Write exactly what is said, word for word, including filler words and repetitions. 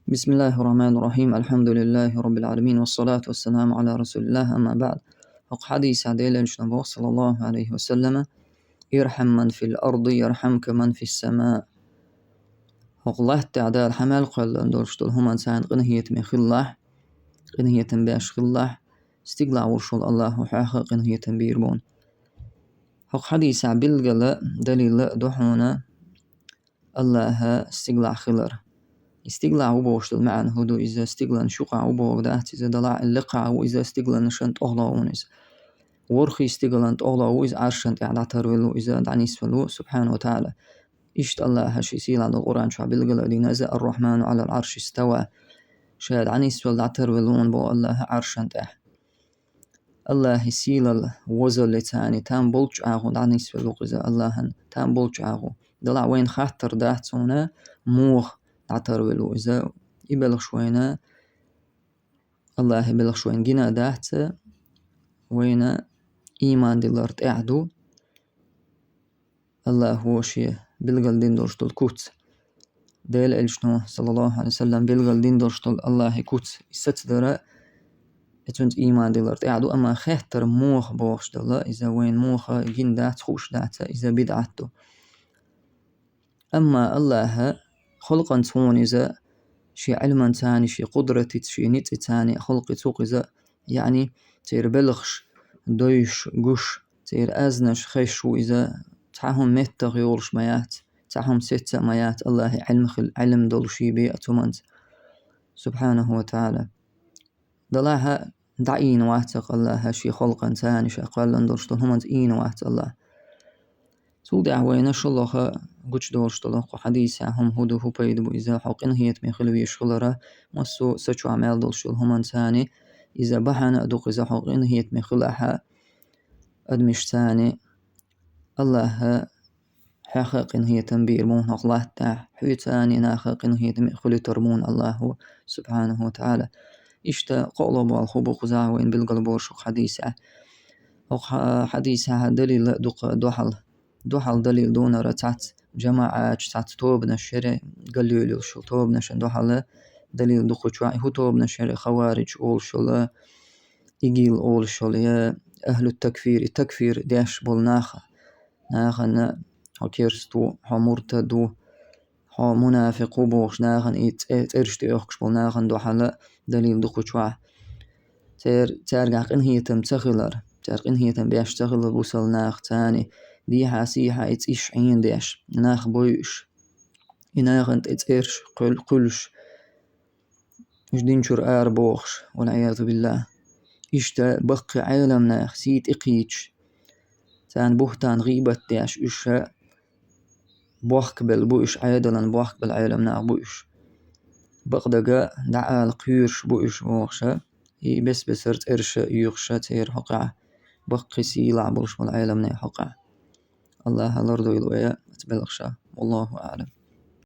بسم الله الرحمن الرحيم. الحمد لله رب العالمين. والصلاة والسلام على رسول الله. أما بعد. ХӀокху хьадисехь Делан Элчано боху, саллаллаху алейхи ва саллама: «Ирхьам ман фил арди, ярхьамка ман фис сама». ХӀокху латтехь Дала хьан мел кхоьллина долуш долу хӀуманца къинхетаме хилалахь, къинхетам беш хилалахь, стигалахь волуш волу Аллахо хьох а къинхетам бийр бу. ХӀокху хьадисехь билгала, далила ду хьуна Аллаха стигалахь хилар. И стигалахь ву бохуш долу маьӀна хӀун ду иза? Стигалан шуьйкъахь ву бохург дац иза, далахь а лекхахь ву иза, стигалан шан тӀехула ву иза. ВорхӀе стигалан тӀехула ву иза, Ӏаршан тӀехь дӀатарвелла ву иза, дӀанисвелла ву, субхьана ва таӀала. Иштта Аллаха шен сийлахь долу Къуръан чохь билгала а дина иза: «Ар-Рахьману Ӏалал Ӏарши става». Ша дӀанисвелла, дӀатарвелла ву боху Аллаха Ӏаршан тӀехь. Аллахьи сийлалла возаллица там болчу агӀор дӀанисвелла ву иза, Аллахьан там болчу агӀор. Далахь вайна хаттар дац хьуна, муха дӀатарвелла ву иза, и белхаш вайна, Аллахьи белхаш вайна гина а дац, вайна ийман дилар тӀехь ду. Аллахо шен билгала дина долуш долу куц. Делан Элчано, саллаллаху алейхи ва саллам, билгала дина долуш долу Аллахьи куц. И сацадара, и цуьнца ийман дилар тӀехь ду, амма хеттар муха бохуш долу, иза вайна муха гина дац, хууш дац, иза бидӀат ду. Амма Аллаха халкъанца хьуна иза, шен Ӏилманца, шен къудратица, шен ницкъаца халкъе цу иза, яъни церан белхаш дойуш, гуш, церан аьзнаш хезаш ву иза, цхьа хӀума меттах йолуш ма яц, цхьа хӀума сецца а ма яц, Аллахьи Ӏилма хила, Ӏилма долуш бен а цу хӀуманца, субхьанаху ва таӀала. Далахь а дӀаийна вац-кх Аллаха шен халкъанца, ша кхоьллина долуш долу хӀуманца ийна вац Аллах. Цул тӀаьхьа вайна шолгӀа гучудолуш долу кху хьадисехь хӀума хӀун ду, хӀун пайда бу иза, хьо къинхетаме хила везаш хилара, массо а са чохь мел долуш йолу хӀуманца, иза бахьана а ду-кх иза, хьо къинхетаме хилахь а адамашца. Аллаха хьох а къинхетам бийр бу хӀокху латтахь, хьоьца а наха къинхетаме хуьлуьйтур бу Аллахо, субхьанаху ва таӀала. Иштта кхоалгӀа болу хӀун бу кхузахь вайна билгала болуш хӀокху хьадисехь. ХӀокху хьа-, хьадисехь далила дукха дуьхьал, дуьхьал далил дунара цхьацца жамаӀаташ, цхьацца тобанаш шаьра, галлуьйлуш йолу тобанашна дуьхьал далил ду кху чохь, и хӀун тобанаш шаьра, хаваридж олуш йолу, игил олуш йолу, я ахӀлу такфир, и такфир деш болу нах, нахана хьо керст ву, хьо муртад ву, хьо мунафикъ ву бохуш нахана, и цӀе-, цӀераш тӀеохкуш болу нахана дуьхьал далил ду кху чохь. Цер-, цаьргахь къинхетам ца хилар, цаьрга къинхетам беш ца хилар бусалба нахаца, дехьа-сехьа и цӀиш Ӏийна деш, нах бойуш, и нахана тӀе цӀераш кхуьл-, кхуьлуш, уьш дин чуьра ара бохуш, валӀиязу биллахӀ. Иштта баккхий Ӏеламнах сий тӀекхийдаш, царна буьхтан, гӀийбат деш, уьш бохкабелла бу уьш, Ӏедалан бохкабелла Ӏеламнах бу уьш. Бакъдерг дӀаала кхоьруш бу уьш бохуш, и бес-бесара цӀераш юьйхуш церан хьокъехь, баккхий сийлахь болуш болу Ӏеламнехан хьокъехь. Аллаха лардойла вай оцу белхашах. Валлаху аӀлам.